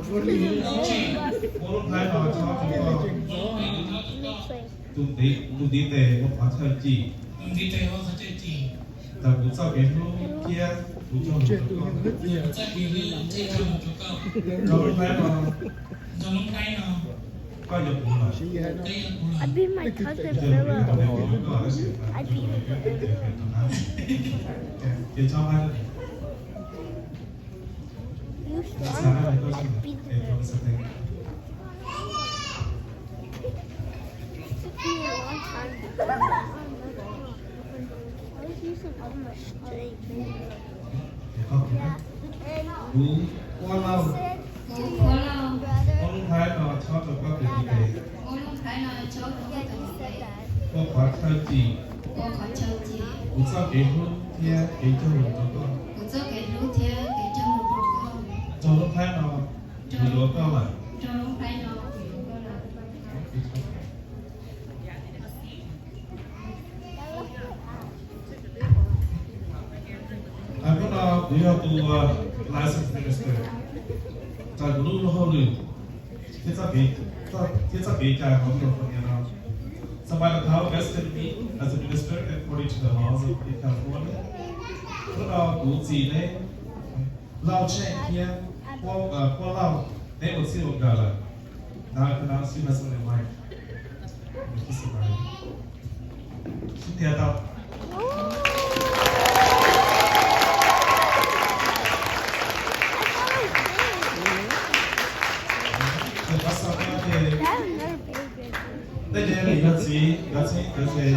Muab lub nplhaib no chob rau koj. Tus ntiv, tus ntiv tes ua qhov chaw cim ntawm kuv txoj kev hlub thiab kuv cog lus rau koj. Rau lub nplhaib no, koj yog kuv lawm. Ces chob nplhaib. Kuv, Huab Lauj, muab lub nplhaib no chob rau koj tus ntiv tes ua qhov chaw cim kuv txoj kev hlub thiab kev cog lus rau koj. Rau lub nplhaib no, kuv yuav koj lawm. Hnub no kuv yog tus licensed minister, raws kuv lub luag hauj lwm thiab txoj kev cai hauv California no. So by the power vested in me as a minister according to the laws of California, hnub no kuv txiv neb Lauj Tsheej thiab Huab Lauj, neb ua txij ua nkawm lawm. Now I pronounce you husband and wife. Sib ntiav tau. Tej neeg yog txiv yog txheeb cov ces